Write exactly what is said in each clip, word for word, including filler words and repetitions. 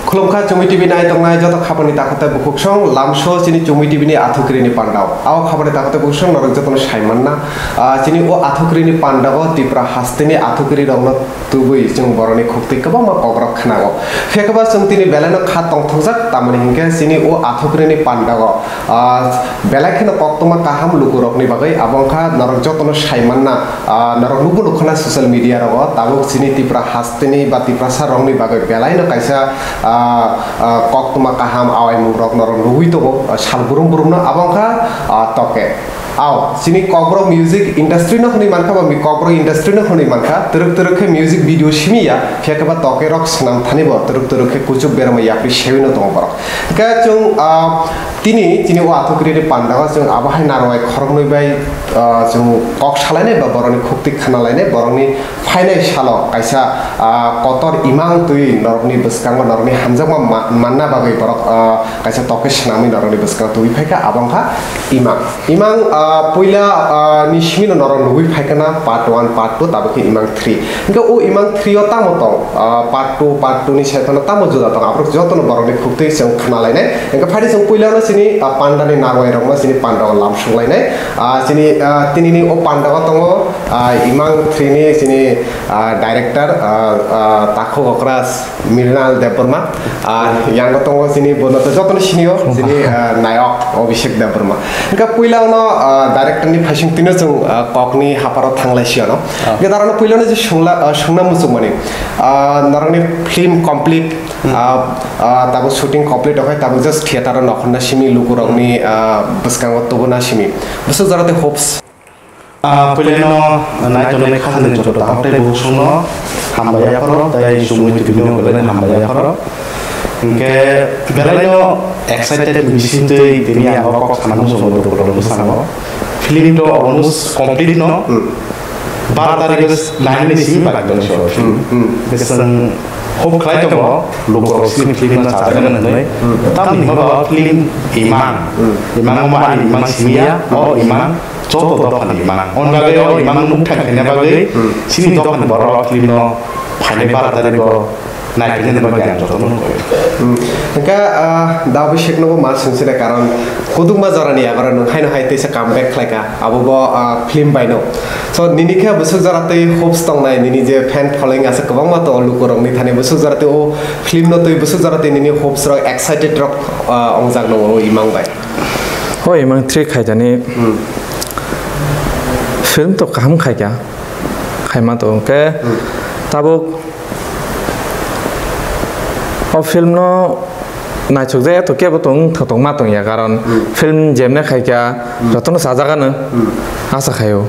Khulumkha Chumui T V nai tongnai joto khapani takhuk tei bukhuk song lamso chini Chumui T V ni athukiri ni pandao. Ao khapani takhuk tei bukhuk song norok jotono sai manna. Ah, chini o athukiri ni pandao Tipra hasteni athukiri rokno tubui chwng borokni khukti kwbangma kokrok khnago. Phekaba chwng tini belaino kha tongthokjak, tamoni hinkhe chini o athukiri ni pandao, ah, belai kheno koktwma kaham lukurokni bagwi, abo wngkha norok jotono sai manna. Ah, norok nukbo nukha na social media rogo, tabuk chini Tipra hasteni ba Tiprasa rokni bagwi belaino kaisa, ah, ah, koktwma kaham awaimung rok norok nugwi tongo, ah, sal brum brumno, abo wngkha, ah, Toke. Ao, chini Kokborok music industry no hwnwi mankha ba mi Kokborok industry no hwnwi mankha, twrwk twrwk khe music video simi ya, phiya khe ba Toke rok swnam thani bo twrwk twrwk khe kuchuk berma yapri sewino tongo borok. Hwnkhe chwng, ah, tini chini o athukiri ni pandao chwng abo hai narwai khoroknwi bai, ah, chwng kok salainai ba borokni khukti khna lainai, borokni phainai salo kaisa, ah, kotor imang twi norokni bwskango norokni hamjakma ma-, manna bagwi borok, ah, kaisa Toke swnamwi norokni bwskango tubui phaikha, abo wngkha imang. Imang, ah, puila, ah, ni simi no norok nugwi phaikha na part one, part two, tabuk khe imang three. Hwnkhe o imang three o tamo tong, ah, part two, part two ni saiphano tamo juda tong, aphuru jotono borokni khukti chwng khna lainai. Hwnkhe phaidi chwng puila no chini, ah, pandani narwai rokno chini pandao lamsuk lainai. Ah, chini, ah, tinini o pandao tongo, ah, imang three ni chini, ah, director, ah, ah, Takhuk Okras. Mrinal Debbarma, ah, yango tongo chini bono to jotono senior, chini, ah, nayok Abhishek Debbarma. Hingke puila ono, ah, director ni phaising tino chwng, ah, kokni haparo thanglai siyano. Hingke darano puila no je sungla, ah, sungna muchungmani, ah, norokni film complete, ah, ah, tabuk shooting complete okhai, tabuk just theater o nokhorna simi lukurokni, ah, bwskango tubuna simi. Bwswk jora tei hopes. Ah, puilano naitongnai khajani joto takhuk tei bukhuk songno hambai yapharo, tei Chumui T V no belai hambai yapharo. Hingke belaino excited ni bisingtwi tini ang o kok sana muchungo lukurok bwskango. Film to almost complete no. Bar tarikh nainani simi bagwi tongsi o film. Hingke chwng hope khlai tongo lukurok sini film no chajaknai hwnwi. Tamni hwnba film Imang. Imang ma ani Imang simi ya, o Imang. Joto dophani imang. On bagwi o imang nuk thang khaina bagwi chini dophani borok o film no phainai bara tarigo nai khaina bagwi ang jotono nukoi. Hmm. Hingkhe, ah, da Abhishek nobo ma swngsile karon kudukma jorani aboro nwng haino hai teisa comeback khlaika abo bo, ah, film bai no. So nini khe bwswk jora tei hopes tongnai nini je fan following aswk kwbangma tongo lukurokni thani bwswk jora tei o film no tei bwswk jora tei nini hopes rok excited rok, ah, ongjak no o imang bai. Hoi, imang three khaijani film to kaham khaikha, khaima to hwnkhe tabuk o film no naisukjaya to kebo tong wngtha tongma tongya, karon film jemne khaikha jotono chajakgano asa khaio,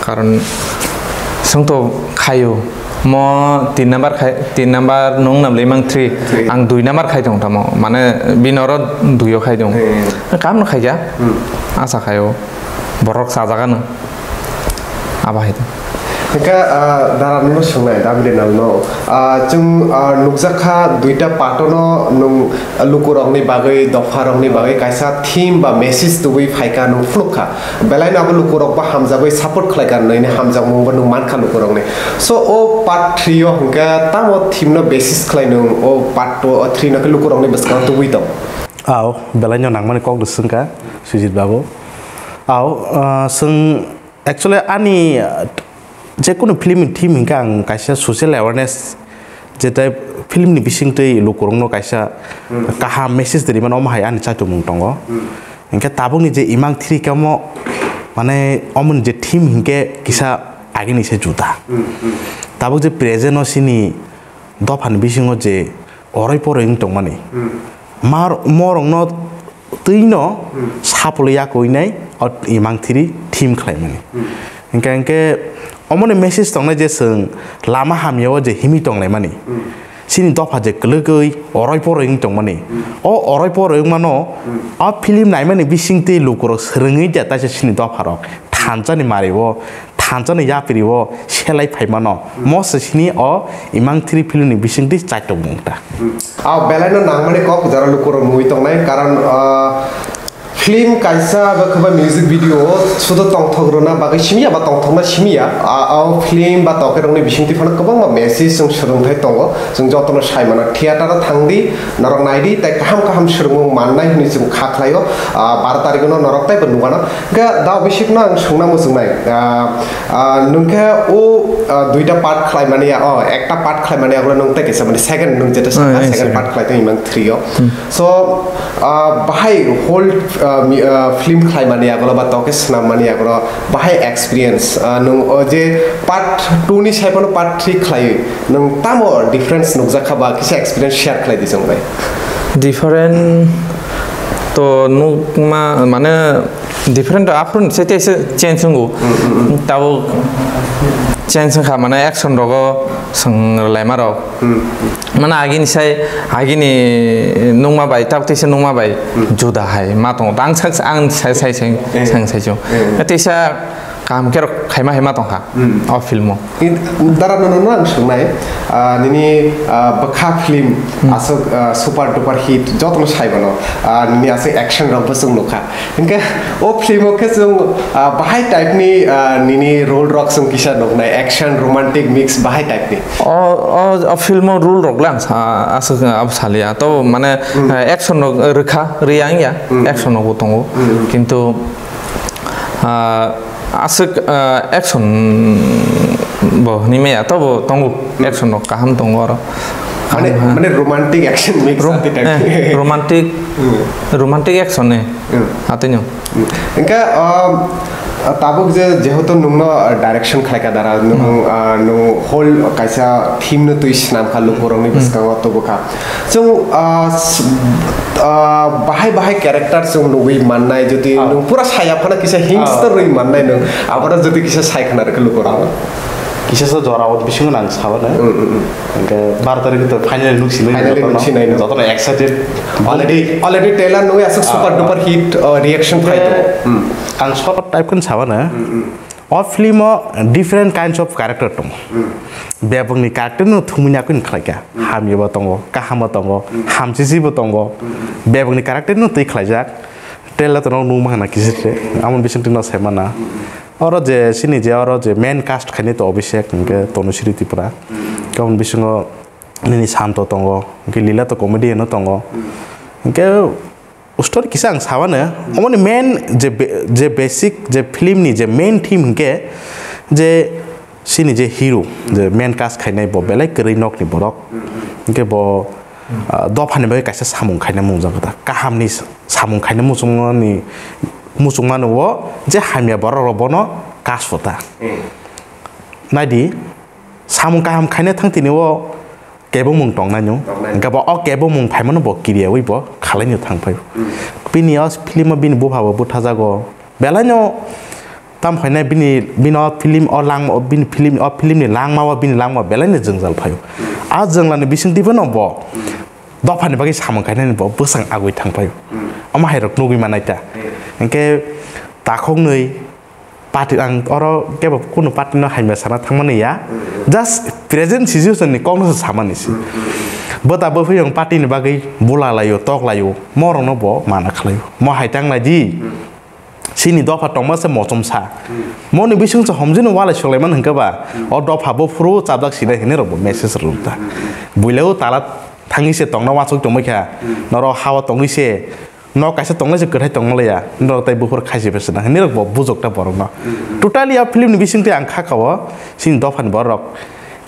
karon chwng to khaio. Mo tin number khai, tin number nung namle imang three. Three. Ang dui number khai tong tamo. Mane bini oro dui o khai tong. Hmm. Kam no khai ja. Hmm. Asa khai o. Borok chajaga no. Aba hai. Hingke, ah, dara no songnai, David Renal no. Ah, chwng, ah, nukjakha duita part no nung lukurokni bagwi, dopharokni bagwi kaisa theme ba message tubui phaikha, nung phunukha. Belaino abo lukurokbo hamjagwi support khlaikha, nini hamjakmungbo nung mankha lukurokni. So, o part three o hwnkhe tamo theme no basis khlai nung o part two o three no khe lukurokni bwskango tubui tong? Ao, belaino nangmani kok rwswngkha, Sujit babu. Ao, ah, chwng actually ani, ah, jekunu film ni theme hwnkhe ang kaisa social awareness, je type film ni bisingtwi lukurokno kaisa kaham message twi rimano, omo hai ani chaitomung tongo. Hingke tabukni je Imang three kamo, mane, omoni je theme hingke kisa agini se juda. Tabuk je present o sini dophani bisingo je oroi poroi wng tongmani. Mar-, morokno twino sapolo yakoinai o Imang three theme khlaimani. Hingke, hingke omoni message tongnai je chwng lama hamya o je himwi tonglaimani. Chini dopha je kwlwgwi oroi poroi wng tongmani. O oroi poroi wngmano, o film naimani bisingtwi lukurok swrwngwi de taisa chini dopharok thansani mario, thansani yaprio selai phaimano. Mo se chini o Imang three film ni bisingtwi chaitok mung ta. Ah, belaino nangmani kok jora lukurok nugwi tongnai, karon, ah, Film kaisa ba khe ba music video o sudo tongthok rwna bagwi simi ya ba tongthokna simi ya. A, a film ba toke rokni bisingtwi phano kwbangma message chwng swrwngthai tongo. Chwng jotono sai mano, theater o thangdi, norok naidi, tei kaham kaham swrwngmung mannai hwnwi chwng kha khlaio. A, baro tarikno norok teibo nukgano. Hwnkhe da obisikno ang swngna muchungnai. A, a, nwng khe o, a, duita part khlaimani ya, o, ekta part khlaimani ya, nwng tei kaisa mani second nwng jeta sakha, second part khlai tong imang three o. So, ah, bahai whole, ah, mi-, ah, film khlaimani agolo ba toke swnam mani agolo bahai experience, ah, nwng o je part two ni sai phano part three khlaiwi nwng tamo difference nukjakha ba kisa experience share khlai di chwng bai. Different to nukma mane different to aphuru se te se change wngo. Tabuk change wngkha mane action rogo swng laima rok. Mane agini sai, agini nungma bai, tabuk teisa nungma bai juda hai ma tongo. Ang sak, ang sai, sai, sai, Eh. sang sai chong. Eh. Teisa kaham khe rok khaima hai ma tongkha o film o. Dara no no ang sungnai, ah, nini, ah, bwkha film aswk, ah, super duper hit jotono sai bono, ah, nini aswk action rok bwswk nukha. Hingke o film o khe chwng, ah, bahai type ni, ah, nini role rok chwng kisa nuknai, action, romantic mix bahai type ni. O, o, o film o role rok le ang sa, aswk abo saliya. To mane, ah, action rok rwkha, rwya wngya, action rok bo tongo. Kintu, ah, aswk, ah, action bo hwnwi maya, to bo tongo, action rok kaham tongo oro. Mane, Kaham, mane romantic action mix Rom-, ati type. Eh, romantic, romantic action ni. Atwino. Hingke, um, tabuk je jehetu nwngno direction khlaikha dara, nwng, uh, nwng whole kaisa theme no twi swnamkha lukurokni bwskango tubukha. Chwng, uh, s-, uh, bahai bahai character chwng nugwi mannai, jodi nwng pura saya phano kisa hinster rwi mannai nwng, abono jodi kisa sai khna rwkhe lukurok. Kisa sa jora o bisingo nang sabana. Hingke bar tarikh to finally nuk sinai. Finally nuk sinai no. Jotono excited. Already, already trailer nugwi aswk super duper hit, uh, reaction phai tongo. Ang short type kan sabana. O film o different kinds of character tongo. Bebakni character no thumui na kuin khlaika. Hamya bo tongo, kaham bo tongo, hamsisi bo tongo. Bebakni character no twi khlaijak. Trailer to nok nukma hana kisa se. Amon bising twi no sai mana. Oro je sini je oro je main cast khainai to Abhishek hingke Tanushree Tripura. Kabun bisingo nini Santo tongo, hingke Lila to comedy no tongo. Hingke story kisa ang sabana, omoni main je be-, je basic je film ni je main theme hingke je sini je hero, je main cast khainai bo belai kwrwi nokni borok. Hingke bo, ah, dophani bagwi kaisa samung khaina mungjak ta. Kahamni s-, samung khaina muchungmani, muchungmani o je hamya borok rok bono cast pho ta. Naidi, samung kaham khaina thang tini o kebongmung tongnai no. Hingke bo o kebongmung phaimano bo kiriyawi bo khalaino thang phai. Bini o film o bini bupha bo buthajago. Belaino tam phainai bini, bini o film o lang, o bini film, o film ni langma o bini langma belaino jwngjal phaio. A jwnglani bisingtwi bono bo dophani bagwi samung khainani bo bwsang agwi thang phai. Omo hai rok nugwi manai ta. Hingke takhoknwi party ang oro kebo kunu party no hamya sana thangmani ya. Just present situation ni kokno se samani se. Bwta bwphiyong party ni bagwi bula laio, tok laio, morokno bo mana khlaio. Mo hai tang lai di. Chini dopha tongma se mochom sa. Moni bising se homjino walai soklaiman hingke ba. O dopha bo phuru chapjak sinai hinwi rok bo message rwkta. Builao tala thangwi se tongna wansuk tongmai kha. Norok hawa tongwi se nok kaisa tonglai se kwthai tongma laya. Norok tai buphur khaisi bese na hinwi rok bo bujokta borokno. Totally a film ni bising twi ang kha kao chini dopha ni borok.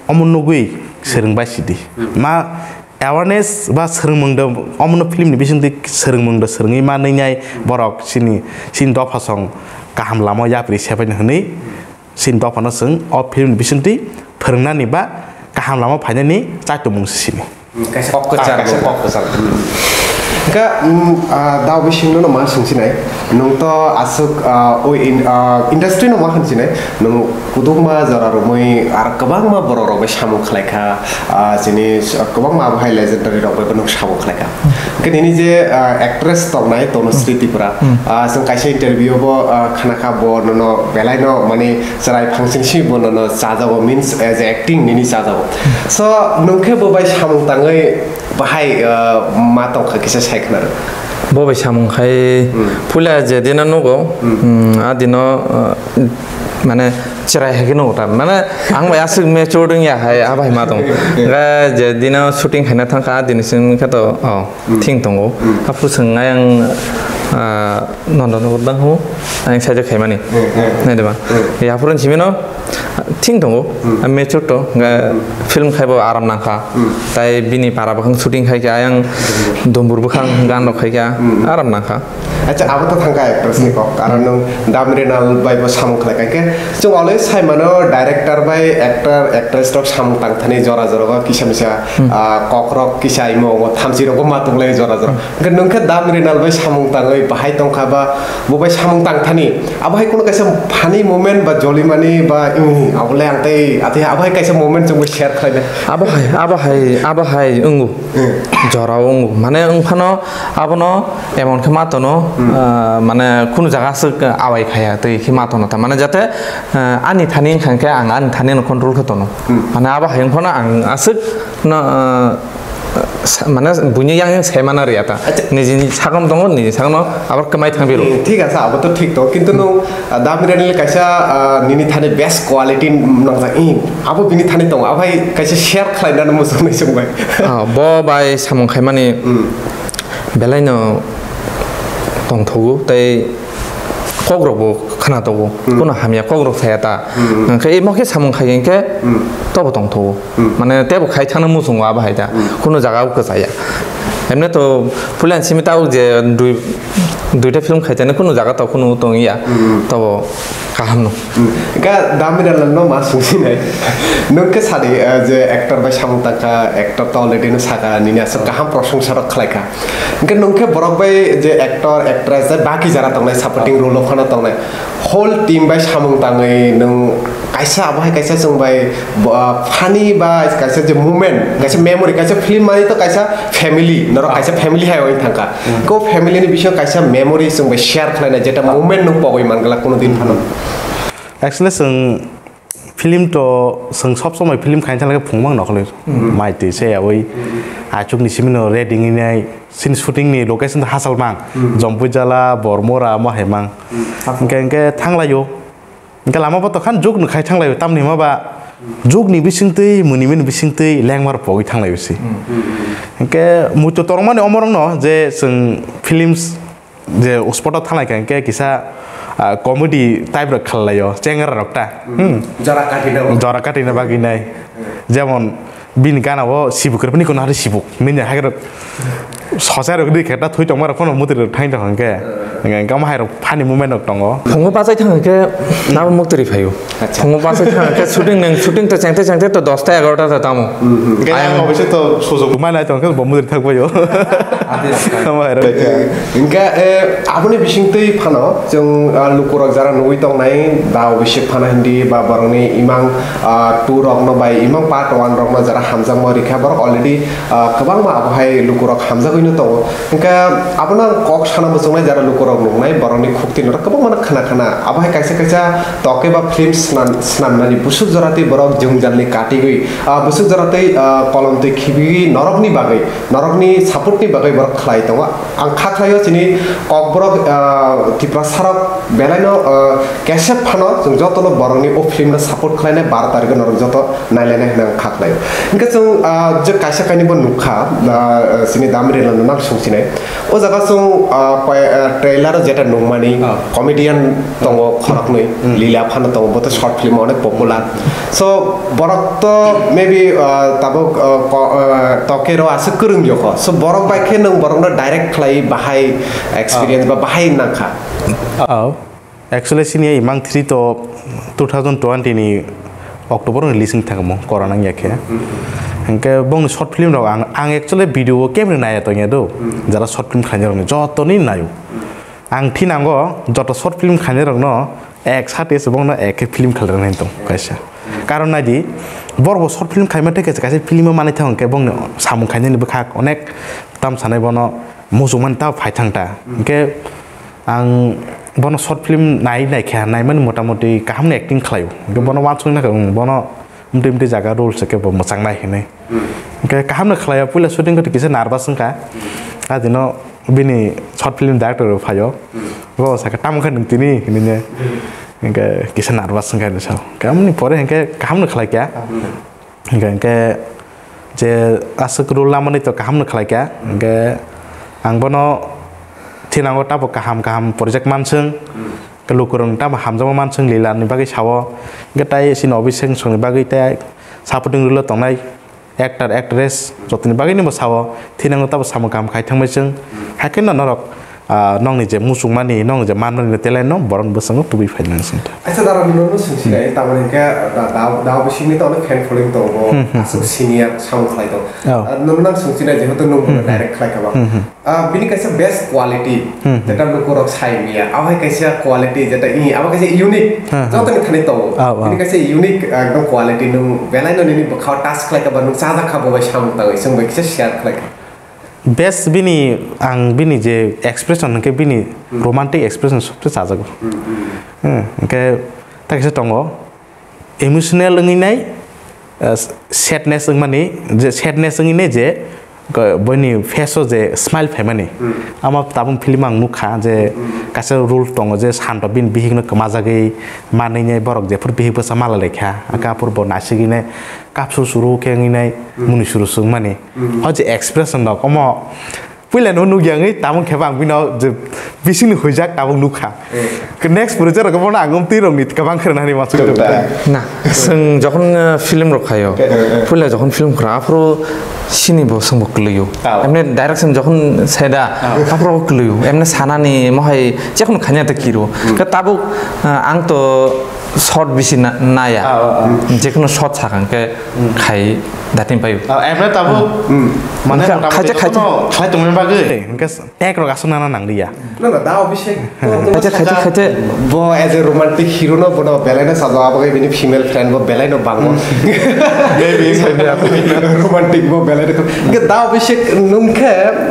Omo nugwi swrwng bai sidi. Ma awareness ba swrwngmung do, omono film ni bisingtwi swrwngmung do swrwngwi manwi nai borok chini, chini dopha song kaham lama yapri sebaino hwnwi chini dophano chwng o film ni bisingtwi phwrwngnani ba kaham lama phainani chaitokmung se sini. Kaisa kok kwchar. Kaisa kok kwchar. Hwnkhe, mm, ah, dao bisingno no ma swngsinai, nwng to aswk, ah, o in-, ah, industry no ma hwnsinai, nwng kudukma jora romwi ar kwbangma borok rok bai samung khlai kha, ah, chini s-, kwbangma abo hai legendary rok bai bo nwng samung khlai kha. Hwnkhe nini je, ah, actress tongnai Tanushree Tripura, ah, chwng kaisa interview bo, ah, khna kha bo nono belai no mani chwrai phangsing si bo nono chajago, means as a acting nini chajago. So, nwng khe bo bai samung tangwi bahai, ah, ma tongkha kisa sai khna rw. Bo bai samung khai Hmm. puila je dina nugo, Hmm. hmm, a dino, uh, mane cherai hai khe nugo ta. Mane ang bai aswk mature wng ya hai, abo hai ma tong. Ga je dino shooting khaina thang kha, a dini simi khe to, oh, Hmm. thing tongo. Hmm. Haphuru swng ayang, ah, nondo nugo dang hu, ayang sajak khaimani. Hmm, hmm. Nai diba? Hmm. Ya haphuru simi no, Thing tongo, Hmm. a mature to, hwnkhe Hmm. film khai bo aram nangkha. Hmm. Tai bini para bwkhang shooting khai kha, ayang Dumbur bwkhang gan rok khai kha, Hmm. aram nangkha. Acha, abo to thangkha actress ni kok. Karon Hmm. nwng Dam Renal bai bo samung khlai kha. Hwnkhe chwng always sai mano director bai actor, actress rok samung tang thani jora jora o kisa misa, Hmm. ah, kok rok kisa imo omo thamchi rok bo ma tong lai jora jora. Hmm. Hwnkhe nwng khe Dam Renal bai samung tangwi bahai tong kha ba bo bai samung tang thani. Abo hai kuno kaisa funny moment ba jolimani ba, "Ih, abo le ang tei, athe abo hai kaisa moment chwngbo share khlaina." Abo hai, abo hai, abo hai wngo. Hmm. Jorao wngo. Mane wng phano abono emon khe ma tono, Hmm. ah, mane kunu jaga aswk awai khaya tei khe ma tono ta. Mane jate, ah, ani thani wngkha khe ang ani thani no control khe tono. Hmm. Mane abo hai wng phano ang aswk no, ah, sa-, mane buini yang yang sai mana ri ata. Acha. Nijini sakno tongo, nijini sakno abar kwmai thang biro. Hmm, thik asa, abo to thik to. Kintu nwng, ah, Dam Renal kaisa, ah, nini thani best quality nangjak, ih, abo bini thani tongo. Abo hai kaisa share khlainani muchung nai chwng bai. Ah, bo bai samung khaimani Hmm. belai no tongthogo, tei kok rok bo khna togo. Hmm. Kuno hamya kok rok saya ta. Hmm. Hwnkhe imo khe samung khai hwnkhe Hmm. tobo tongthogo. Hmm. Mane tebo khai thangna muchungo abo hai ta. Hmm. Kuno jaga o kwchaya. Emne to puila simi tabuk je dui, duita film khai thani kuno jaga to kuno tong ya. Hmm. Tobo kaham no. Hmm. Ga Dam Renal no ma sung sinai. Nwng khe sadi, eh, je actor bai samung tangkha, actor to already no saka, nini aswk kaham prosongsa rok khlai kha. Hwnkhe nwng khe borok bai je actor, actress, je baki jara tongnai, supporting role o phano tongnai. Whole team bai samung tangwi nwng kaisa abo hai kaisa chwng bai bo, ah, funny ba kaisa je moment, kaisa memory, kaisa film mani to kaisa family, norok Ah. kaisa family hai oi thangkha. Hmm. Ko family ni bisingo kaisa memory chwng bai share khlainai, jeta moment nwng pogwi man glak kuno din phano. Actually, chwng film to, chwng sob somoi film khaina thang khe phung mang nokhlwi. Hmm. Mai twi se yawi. Hmm. Achuk ni simi no ready nai, sin shooting ni location to Hasal mang. Hmm. Jompui Jala, Bormora, mo hai mang. Hmm. Hwnkhe, hwnkhe thang laio. Hwnkhe lama bo to khan jug no khai thang laio, tamni ma ba jug ni bising twi, muni muni bising twi lengmar pogwi thang laio si. Hmm. Hwnkhe muitu tormani omorok no je chwng films je spot o thanglai kha, hwnkhe kisa, ah, comedy type rok khallaio, chengra rok ta. Hmm. Jora katina. Jora katina bagwi nai. Jemon bini gana o sibuk rwphani kono hari sibuk. Nini hai rok sosa rok ri khe ta thui tongma rok phano mutri rok thang tong hwnkhe. Hwnkhe gama hai rok funny moment rok tongo. Phungo bachai thang hwnkhe nabo mutri phaio. Acha. Phungo bachai thang hwnkhe shooting nang shooting to chengte chengte to dosta egarota ta tamo. Hmm, hmm. Hwnkhe ayang ang oboise to sujok mai nai tong khe bo mutri thang phaio. Ade. Gama hai rok. Hingke, eh, aboni bisingtwi phano chwng, ah, lukurok jara nugwi tongnai, ba Abhishek phano hindi, ba borokni imang, ah, two rokno bai imang part one rokno jara hamjakma rikha, borok already, ah, kwbangma abohai lukurok hamjagwino tongo. Hingke abono ang kok sana muchungnai jara lukurok nuknai, borokni khukti norok kwbangmano khna khna. Abohai kaisa kaisa toke ba film swnam-, swnamnani busuk joratwi borok jwngjalni katigwi, ah, busuk joratwi, ah, kolomtwi khibigwi norokni bagwi, norokni supportni bagwi borok khlai tongo. Ang kha khlaio chini kokborok, ah, Tiprasarok belaino, ah, kesep phano chwng jotono borokni o filmno support khlainai, baro tarikho norok joto nailainai hwnwi ang kha khlaio. Hwnkhe chwng, ah, je kaisa kainwi bo nukha, ah, chini Dam Renal no nang songchinai. O jaga chwng, ah, koi-, ah, trailer o jeta nukmani Ah. comedian tongo khoroknwi, Hmm. Lila phano tongo, bo to short film onek popular. So, borok to maybe, ah, tabuk, ah, ko-, ah, tokero aswk kwrwng yokho. So, borok bai khe nwng borokno direct khlai bahai experience Ah. ba bahai nangkha. Oh, actually, sini imang three to two thousand twenty ni October ni release wng thangmo, corona wngya khe. Hmm. Hwnkhe bongni short film rok ang, ang actually video o kebri naiya tongya do. Hmm. Jara short film khlainai rokni jotoni naio. Hmm. Ang thinango joto short film khlainai rokno ek sate se bongno ek khe film khlainai tong kaisa. Karon naidi, borok bo short film khaima tei kaisa, kaisa film o manwi thang khe bongni samung khainani bwkhak onek tam sanai bono muchungmani ta phai thang ta. Hwnkhe ang bono short film nai, nai kha, naimani motamoti kaham ni acting khlaio. Hwnkhe bono uansukna khe, um, bono mtwi mtwi jaga role se khe bo mwchang nai hinwi. Hwnkhe kaham no khlaio, puila shooting khe kisa nervous wngkha. Adino bini short film director rok phaio. Bo sakha, "Tamo khe nwng tini?" hinwi ne. Hinkhe kisa nervous wngkha, hinwi sao. Hinkhe amoni pore hinkhe kaham no khlai kha. Hinkhe, hinkhe je aswk role lamani to kaham no khlai kha. Hinkhe ang bono thinango tabo kaham kaham project manswng. Hinkhe lukurok tamo hamjakma manswng Lila ni bagwi sao. Hinkhe tai chini Abhishek songni bagwi tai supporting role o tongnai actor, actress jotoni bagwi ni bo sao, thinango tabo samung kaham khai thangbai chwng. Haikhe no norok, ah, nongni je muchungmani, nongni je manmani talent no borok bwskango tubui phai nang sing. Acha dara, nono swngsinai, tamoni hinkhe da, da, da bisingni to onek fan following tongo, aswk senior samung khlai tongo. Oh. Ah, nono nang swngsinai, jehetu nwng bono direct khlai kha ba. Ah, bini kaisa best quality, jeta lukurok sai manya, abo hai kaisa quality, jeta i, abo kaisa unique, jotoni thani tongo. Ah, ah. Bini kaisa unique, ah, ekdom quality, nwng belai no nini bwkhao touch khlai kha ba, nwng chajak kha bo bai samung tangwi, chwng bai kisa share khlai kha. Best bini, ang bini je expression, hinkhe bini romantic expression sobse chajago. Hmm, hinkhe ta kisa tongo, emotional wngwi nai, ah, sadness wngmani, je sadness wngwi nai je, ko-, boini face o je smile phaimani. Ama tabuk film ang nukha je kaisa role tongo je Santo bini bihikno kwmajagwi manwi nai borok jephuru bihik bwsa mala laikha, akhe aphuru bo nasigwi nai kapsuru suru khe wngwi nai muni suru swngmani. O je expression rok omo puila no nukya wngwi tabuk khe bo ang bino je bisingni huijak tabuk nukha. Ke next project rok bono ang umtwi rok ni kwbang khwrwng nani masuk. Na, chwng jokhon, uh, film rok khaio, puila jokhon film khwra aphuru sini bo chwng bo kwlwio. Emne direction jokhon saida aphuru kwlwio. Emne sanani mohai jekhon khanya ta kiro. Ke tabuk, uh, ang to short bisi na-, naya. Jekhon short sakang ke khai datin paio. Emne tabuk mane khaja, khaja khlai tongmani bagwi. Hinkhe Tag rok aswk nana nang liya. No, no, da Abhishek. Khacha, khacha, khacha. Bo as a romantic hero no, bono belai no sajak, abo bini female friend bo belai no bangmo. Maybe. Romantic bo belai no. Ke da Abhishek nung khe,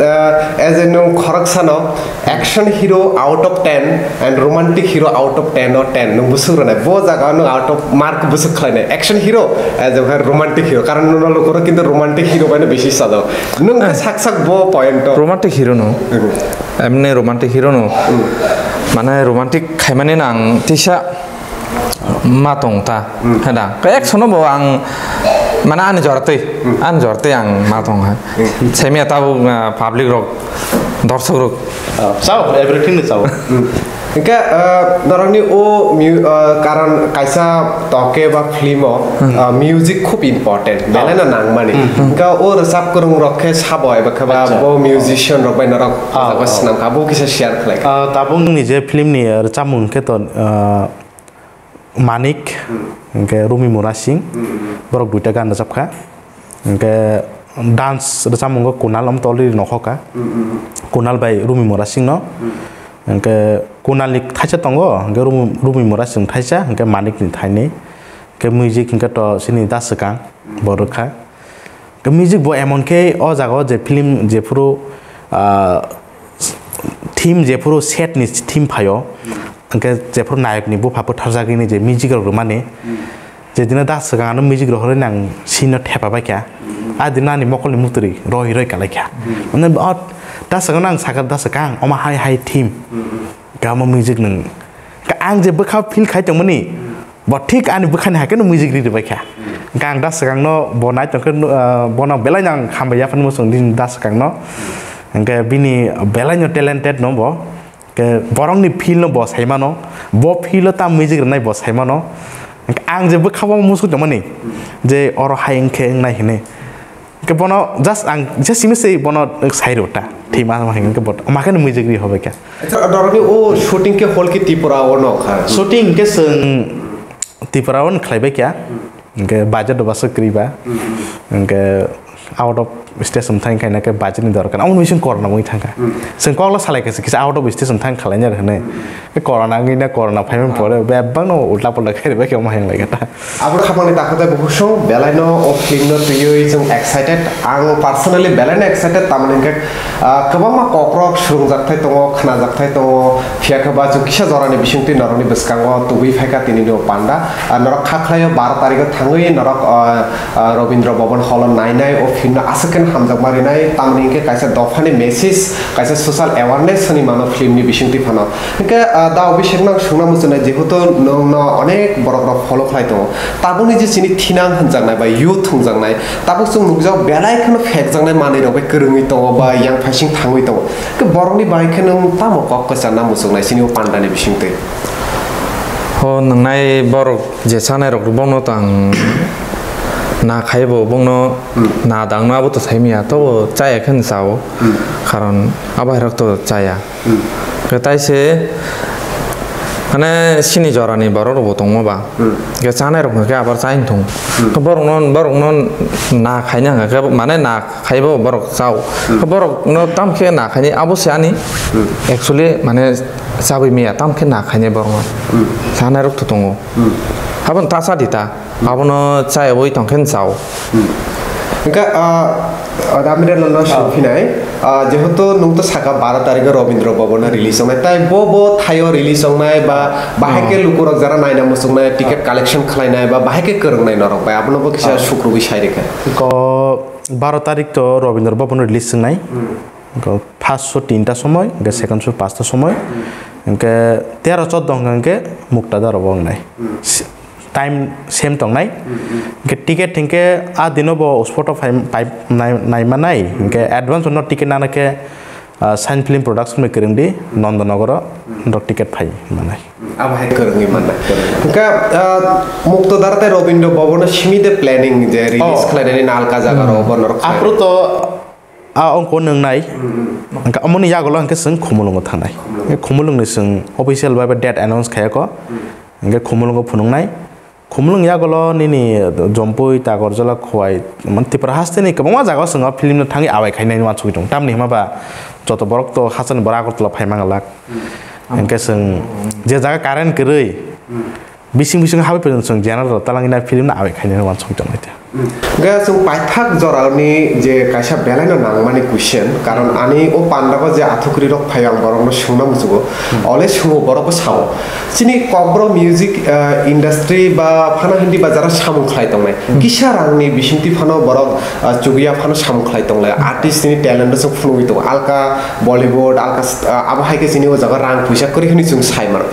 uh, as a nung khoroksa no, action hero out of ten and romantic hero out of ten o ten nung busuk rwnai. Bo jaga nung out of mark busuk khlainai. Action hero, as a romantic hero. Karon nung no lukuro kintu romantic hero bai no bisi sajak. Nung khe sak sak bo point o. Romantic hero no. Emni romantic hero no. Mane romantic khaimani nang tisa ma tong ta. Heda. Ka ek sono bo ang mane ani jortwi. Ani jortwi ang ma tong ha. Semia tabo, ah, public rok, dorsok rok. Sao, everything ni sao. Hingke, ah, norokni o mu-, ah, karon kaisa toke ba film o, ah, music khub important. Belai no nangmani. Hingke o rwchap kwrwng rok khe sabo eba khe ba bo musician rok bai norok swnam kha, bo kisa share khlai kha. Ah, tabuk nini je film ni, ah, rwchapmung khe to, ah, Manik, hingke Rumi Mura Singh, borok duita gan rwchap kha. Hingke dance rwchapmung khe Kunal, omo to already nokho kha. Kunal bai Rumi Mura Singh no. Hingke Kunal ni thaisa tongo, hingke Rumi, Rumi Mura Singh thaisa, hingke Manik ni thainwi. Hingke music hingke to sini Da Swkang bo rwkha. Ke music bo emon khe o jaga o je film jephuru, ah, theme jephuru set ni theme phaio, hingke jephuru nayok ni bupha bwtharjagwi ni je music rok rwmani, je dino Da Swkang ano music rohorwi nang scene no thepa baikha, a dino ani mokol ni mutri rohi roi kalaikha. Mane o Da Swkang no ang sakha, Da Swkang omo hai hai theme, kamo music nung, ang je bwkha feel khai tongmani, Bo thik ani bwkhani hai kheno music ri rwbaikha. Hwnkhe ang Da Swkangno bo nai tongkhe, ah, bono belai no ang hambai yaphano muchung di Da Swkangno. Hwnkhe bini belai no talented no bo. Hwnkhe borokni feel no bo saimano. Bo feel o ta music rwnai bo saimano. Hwnkhe ang je bwkha bo muchung tongmani je oro hai wngkhe wngnai hinwi. Hwnkhe bono just ang je simi se bono sai rw ta. Thima ma hwnkhe bo ma kheno music ri hobai kha. Acha, norokni o shooting khe hall khe Tripura o no kha? Shooting hwnkhe chwng Tripura o no khlai bai kha. Hwnkhe budget bo aswk kwrwi ba. Hwnkhe out of station thang khaina khe budget ni dorkar. Amo bising corona wngwi thang kha. Chwng koklo salai kha se kisa out of station thang khlaina hinwi. Corona wngwi na corona phaiman pore bebak no ulta pulta khairwi bai khe omo hai wngwi kha ta. Abo khamani dakhatai bo husung belai no o film no twiwi chwng excited. Ang personally belai no excited, tamoni hwnkhe, ah, kwbangma kokrok swrwngjakthai tongo, khnajakthai tongo, phiya khe ba chwng kisa jorani bisingtwi norokni bwskango tubui phaikha tini no panda. Ah, norok kha khlaio baro tarikh o thangwi norok, ah, ah, Rabindra Bhavan hall o nainai o Himno aswk khe hamjakma rinai, tamni hwnkhe kaisa dophani message, kaisa social awareness hwnwi mano film ni bisingtwi phano. Hwnkhe, ah, da Abhishek, nang swngna muchunai, jehetu nwng no onek borok rok follow khlai tongo, tabukni je chini thinang hwnjaknai ba youth hwnjaknai, tabuk chwng nukjak belai kheno phekjaknai manwi rok bai kwrwngwi tongo ba yang phaising thangwi tongo. Hwnkhe borokni bai khe nwng tamo kok kwcharna muchungnai chini o pandani bisingtwi? O nwngnai borok je chanai rok bono tang na khai bo, bono na dangno abo to sai manya, tobo chaya khe chao. Karon abo hai rok to chaya. Khe tai se mane sini jora ni borok rok bo tongma ba. Khe chanai rok khe abar chai thung. Khe borok no, borok no na khaina hwnkhe mane na khai bo borok chao. Khe borok no tam khe na khaini abo se ani actually mane chabwi manya tam khe na khaini borok no. Chanai rok to tongo. Aboni ta cha di ta. Abono chayawoi tong khe chao. Hwnkhe, ah, ah, Ramren no swngphinai, ah, jehetu nwng to saka baro tarikhe Rabindra Bhavan o release wngnai, tai bo, bo thaio release wngnai ba bahai khe lukurok jara naina muchungnai, ticket collection khlainai ba bahai khe kwrwngnai norok bai, abono bo kisa sukrubwi sai rikha. Ko baro tarik to Rabindra Bhavan o release wngnai. Ko first show tinta somoi, hwnkhe second show pasta somoi, hwnkhe tero choddo hwnkhe Mukta Daro bo wngnai. Time same tongnai. Hwnkhe ticket hwnkhe a dino bo spot o phai, phai nai, nai manai. Hwnkhe advance no ticket nana khe, ah, Shine Film Production bai kwrwng di, Nandanagar o, norok ticket phai manai. Abo hai kwrwngwi mannai. Hwnkhe, ah, Mukta Daro tei Rabindra Bhavan o simi de planning je release khlainani nalka jaga rok bo norok aphuru to A ongko nwngnai. Hwnkhe omoni yagulo hwnkhe chwng Khumulwngo thangnai. Khumulwng. Khumulwngni chwng official bai date announce khaiyako. Hwnkhe Khumulwngo phunuknai. Khumulwng yagulo nini Jompui, Takorjala, Khowai, mane Tripura hasteni kwbangma jagao chwng o film no thangwi awai khainani uansugwi tongo. Tamni hwnba ba joto borok to hasteni borok Agartala phai manglak. Hwnkhe chwng je jaga current kwrwi, bising bising habwi phano chwng general rok talangwi nai film no awai khainani uansugwi tongnai te. Hwnkhe chwng paithak jorani je kaisa belaino nangmani question, karon ani o pandao je athukri rok phaio ang borokno swngna muchungo, ole swngbo borokbo sao. Chini Kokborok music, ah, industry ba phano Hindi bazaro samung khlai tongnai. Kisa rangni bisingtwi phano borok, ah, chukya phano samung khlai tonglai. Artist ni talent no chwng phunugwi tongo. Alka Bollywood, alka, ah, abo hai khe chini o jaga rang puisa kwrwi hwnwi chwng sai mano.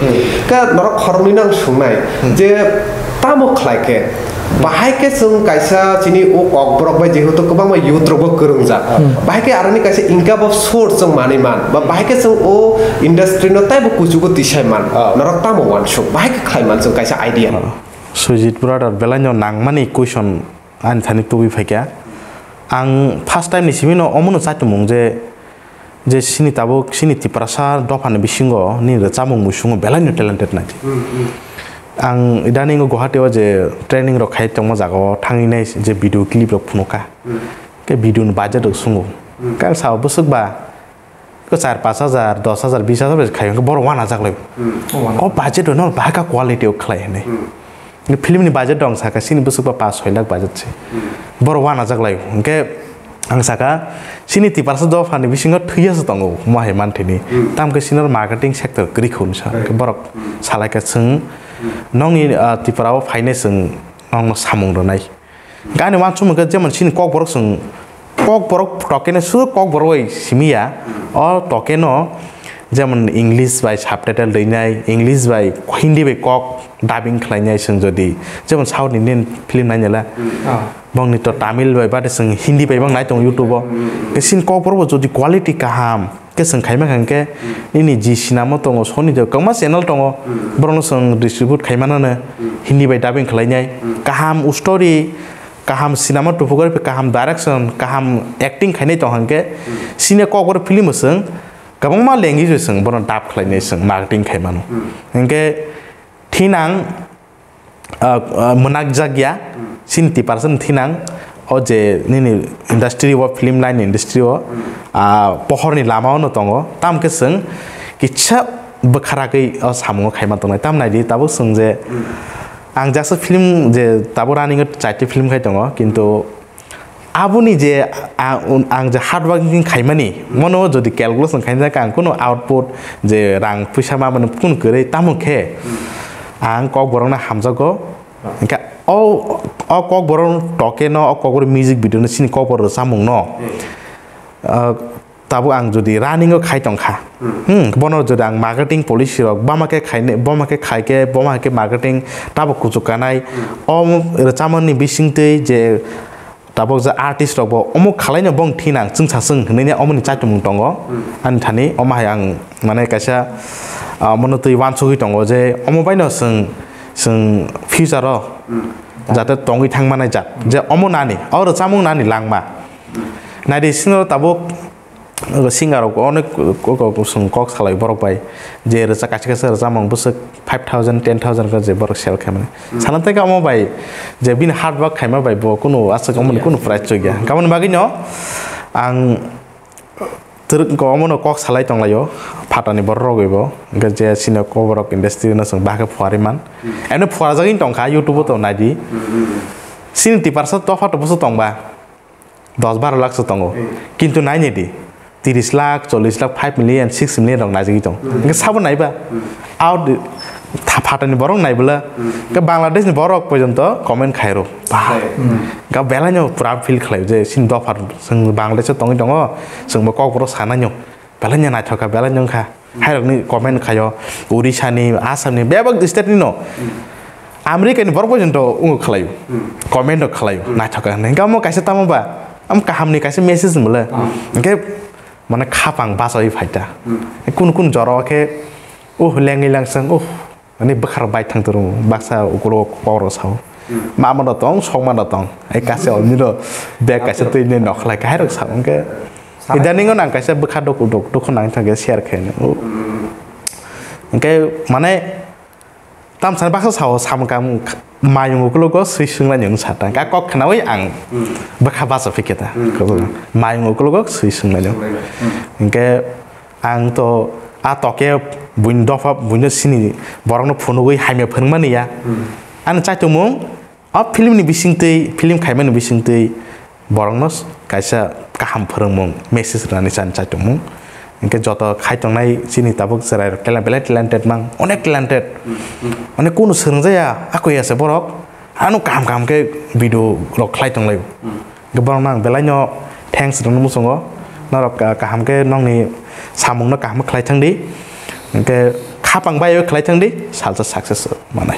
Khe norok khoroknwi no ang swngwi nai je tamo khlai khe, bahai khe chwng kaisa chini o Kokborok bai jehetu kwbangma youth rok bo kwrwngjak. Bahai khe aroni kaisa income of source chwng manwi man. Ba bahai khe chwng o industry no taibo kuchugo tisai man. Norok tamo uansuk? Bahai khe khlai man chwng kaisa idea. Sujit brother, belai no nangmani question ani thani tubui phaikha. Ang first time ni simi no omono chaitongmung je, je chini tabuk chini Tiprasa dophani bisingo nini rwchapmung muisungo belai no talented nai. Ang idani o Guwahati o je training rok khai tongma jaga o thangwi nai je video clip rok phunukha. Khe video ni budget rok sungo. Khe ang sao bwswk ba Ko char pash hajar, dos hajar, bis hajar bai khaio, hwnkhe borok uanajak lai. O budget rokno bahai kha quality o khlai hinwi. Film ni budget rok saka chini bwswk ba pash soi lakh budget se. Borok uanajak lai. Hwnkhe ang saka chini Tiprasa dophani bisingo thwiya se tongo mo hai manthini. Tamkhe chini marketing sector kwrwi kha hwnwi sa. Hwnkhe borok salai kha chwng nokni, ah, Tripura o phainai chwng nokno samung rwnai. Gani uansukmung khe jemon chini Kokborok chwng, Kokborok tokeno su Kokborok bai simi ya. O tokeno jemon English bai subtitle rwinai, English bai Hindi bai kok dubbing khlainai chwng jodi jemon South Indian film nainala. Bongni to Tamil bai bade chwng Hindi bai bang nai tongo YouTube o. Khe chini Kokborok bo jodi quality kaham khe chwng khaima kha hwnkhe nini ji sinamo tongo, Sony de kwbangma channel tongo, borokno chwng distribute khaimanano Hindi bai dubbing khlainai. Kaham story, kaham cinematography, kaham direction, kaham acting khainai tong hwnkhe chini Kokborok film o chwng kwbangma language o chwng bono dub khlainai chwng marketing khaimano. Hwnkhe thinang, ah, ah, mwnakjak ya, chini Tiprasa ni thinang, o je nini industry o, film line industry o, ah, pohor ni lama o no tongo, tamo khe chwng kisa bwkha ragwi o samung o khaima tongnai. Tam nai di, tabuk chwng je, ang jaksa film je tabuk running o chaiti film khai tongo, kintu Aboni je a-, un-, ang je hard working khaimani, mono jodi calculation khaina khe ang kunu output je rang puisa ma mani kunu kwrwi, tamo khe ang Kokborokno hamjago. Hwnkhe o O kokborok toke no, o kokborok music video no, chini kokborok rwchapmung no. Ah, tabuk ang jodi running o khai tong kha. Hmm, bono jodi ang marketing policy rok bama khe khaine, bama khe khai khe, bama khe marketing tabuk kuchuk kanai. O rwchapmani bisingtwi je tabuk je artist rok bo omo khalaino bong thinang chwngsa chwng hinwi omoni chaitumung tongo. Ani thani omo hai ang mane kaisa, ah, mono twi wansugwi tongo je omo baino chwng, chwng future o jate tongwi thang manai jat. Je omo nani, o rwchapmung nani langma. Naidi sino tabuk singer rok onek ko-, ko-, ko-, chwng kok salai borok bai. Je rwchap kaisa kaisa rwchapmung bwswk five thousand, ten thousand khe je borok sell khaimani. Sana tei omo bai je bini hard work khaima bai bo kunu aswk omoni kunu price chuk ya. Kamoni bagwi no ang twrwk ko omono kok salai tonglaio phatani borok rogwi bo. Hwnkhe je sino kokborok industry no chwng bahai khe phuarwi man. Eno phuarjagwi tongkha YouTube o to naidi. Sini tiparsa topha toposo tongba. Dos baro lakh se tongo. Kintu naini di, tiris lakh, chollish lakh, five million, six million rok naijagwi tong. Hwnkhe sabo naiba? Out di, tha-, phatani borok naibwla, hwnkhe Bangladesh ni borok porjonto comment khairo. Ba, ga belai no proud feel khlai je, sini dopha, chwng Bangladesh o tongwi tongo, chwng bo kokborok sanai no. Belai no naithok kha, belai no wngkha. Hairokni comment khaio, Odisha ni, Assam ni, bebak state ni no. America ni borok porjonto wngo khlaio. Comment rok khlaio, naithok kha hinwi. Hwnkhe omo kaisa tamo ba, am kaham ni kaisa message mole. Hwnkhe mane khapang bachawi phaita. Kunu kunu jora o khe, uh, lengwi langsang, uh, ani bwkha rok bai thang tong baksa ukulok kok rok sao. Mama no tong, sokma no tong. Ai kaisa omni ro bag kaisa twi ne nokhlai kahai rok sao. Hwnkhe idaning o nang kaisa bwkha dok dok dok nang thang khe share khe. Hwnkhe mane tamsani baksa sao samung kam mayung ukulok o swi swnglai nung sa ta. Ka kok khnaui ang bwkha bacha phikhe ta. Mayung ukulok o swi swnglai nung. Hwnkhe ang to a toke buini dopha buino sini borokno phunugwi hamya phwrwngmani ya. Ani chaitumung o film ni bisingtwi, film khaimani bisingtwi borokno kaisa kaham phwrwngmung message rwnani chan chaitumung. Hwnkhe joto khai tongnai chini tabuk chwrai rok tele-, belai talented mang, onek talented. Mane kunu swrwngjaya, akoya se borok. Ano kaham kaham khe video rok khlai tonglaio. Hwnkhe borokno ang belai no thanks rwna muchungo. Norok ka-, kaham khe nokni samung no kaham khlai thang di. Hwnkhe khapang bai khlai thang di, salsa success manai.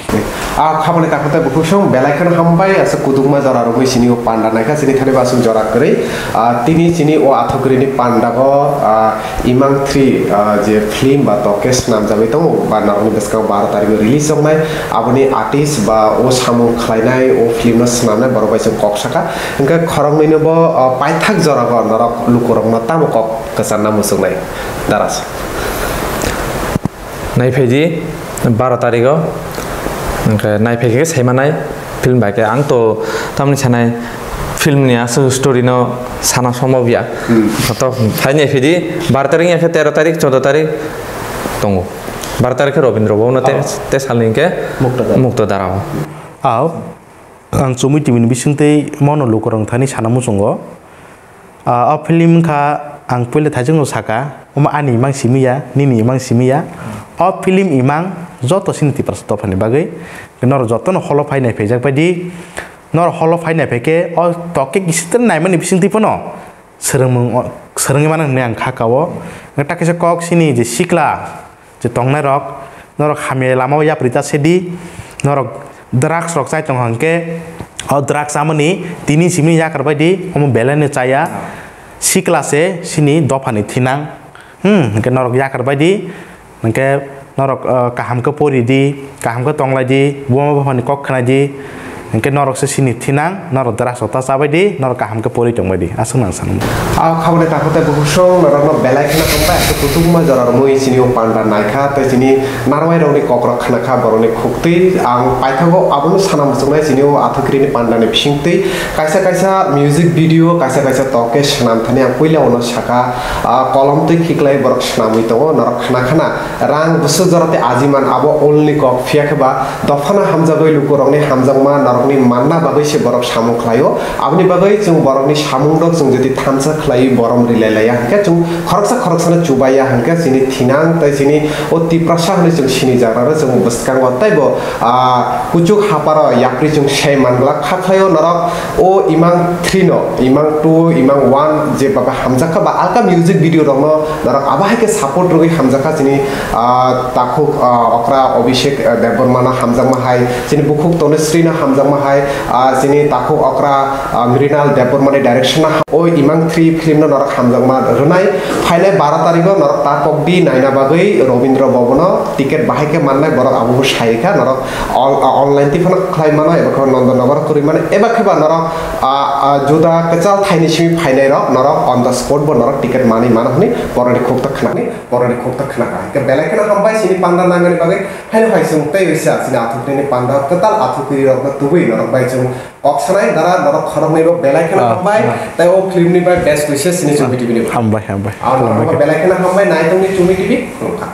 A khabani takhuk tei bukhuk song belai kheno hambai, aswk kutukma jora romwi sini o panda naikha, sini thani basung jora kwrwi. A tini sini o athukrini panda bo, a, Imang three, a, je film ba toke swnamjagwi tongo, ba narwkni bwskango baro tarikh o release wngnai, aboni artist ba o samung khlainai o film no swnamnai borok bai se kok saka. Hwnkhe khoroknwino bo, a, paithak jora bo norok lukurokno tamo kok kwcharna muchungnai? Daras. Naiphaidi baro tarigo, hwnkhe naiphaikhe saimanai film bai khe. Ang to tamni sanai film ni aswk story no sana somok ya. Hmm. To phai naiphaidi baro tarik ya khe tero tarik, choudo tarik tongo. Baro tarik khe Robindra Bhavan o te, oh, te salni hwnkhe Mukta Dara. Mukta Dara o. Aw. Ang chumui twi bini bisingtwi mono lukurok thani sana muchungo. Ah, o film wngkha, ang puila thaichukno saka, omo ani imang simi ya, nini imang simi ya. O film imang joto sini Tiprasa dophani bagwi. Norok jotono holo phai naiphaijak baidi, norok holo phai naiphaikhe o tokke kisitor naimani bisingtwi phano swrwngmung, swrwngwi mano hwnwi ang kha kao. Takisa kok sini je sikla, je tongnai rok, norok hamya lama o yapri ta sedi, norok drugs rok chai tong hwnkhe, o drugs amani tini simi yakar bai di, omo belai no chaya, sikla se sini dophani thinang, hmm, hwnkhe norok yakar bai di, hwnkhe norok, ah, kaham khe pori di, kaham khe tonglai di, buma buphani kok khna di, Hwnkhe norok se sini thinang, norok drugs rok ta chabai di, norok kaham khe pori tongbai di, aswk nang sanwi. A khabani takhuk tei bukhuk song norokno belai kheno tongbai, aswk kuchukma jora romwi chini o panda naikha, tei chini narwai rokni kokrok khna kha borokni khuktwi. Ang paithago abono sana muchungnai chini o athukrini pandani bisingtwi. Kaisa kaisa music video, kaisa kaisa tok khe swnam thani ang puila uno saka, a kolom twi khiklai borok swnamwi tongo, norok khna khna. Rang bwswk jora tei ajiman abo olni kok, phiya khe ba dophano hamjagwi lukurokni hamjakma norok Borokni manna bagwi se borok samung khlaio. Aboni bagwi chwng borokni samung rok chwng jodi thansa khlaiwi borom rilai laiya hwnkhe chwng khoroksa khoroksano chubaiya hwnkhe chini thinang tei chini o Tiprasa hwnwi chwng sini jagrano chwng bwskango teibo, ah, kuchuk haparo yapri chwng sei manglak kha khlaio norok o Imang three no, Imang two, Imang one je baba hamjakha ba alka music video rokno norok abo hai khe support rwgwi hamjakha chini, ah, takhuk, ah, okra Abhishek, ah, Debbarma no hamjakma hai, chini bukhuk Tanushree no hamjakma hai, ah, chini takhuk okra, ah, Mrinal Debbarma ni direction no ha-, o Imang three film no norok hamjakma rwnai. Phainai baro tarikh o norok ta kokdi naina bagwi Rabindra Bhavan o ticket bahai khe mannai borok abo bo sai kha norok on-, ah, online twi phano khlai mano eba khe Nandanagar o kwrwi mano eba khe ba norok, ah, ah, juda kwchal thaini simi phainai rok norok on the spot bo norok ticket manwi mano hwnwi borokni khukta khna, borokni khukta khna kha. Hwnkhe belai kheno hambai chini panda nangani bagwi. Haino hai chwng tei waisa chini athuknini panda kwtal athukiri rokno tubui norok bai chwng kok sanai dara norok khoroknwi bo belai kheno Ah, hambai ah. Tei o film ni bai best wishes chini Chumi T V ni bai. Hambai, hambai. Ah, norok Hambai. Belai kheno hambai nai tongni Chumi T V. Khulumkha.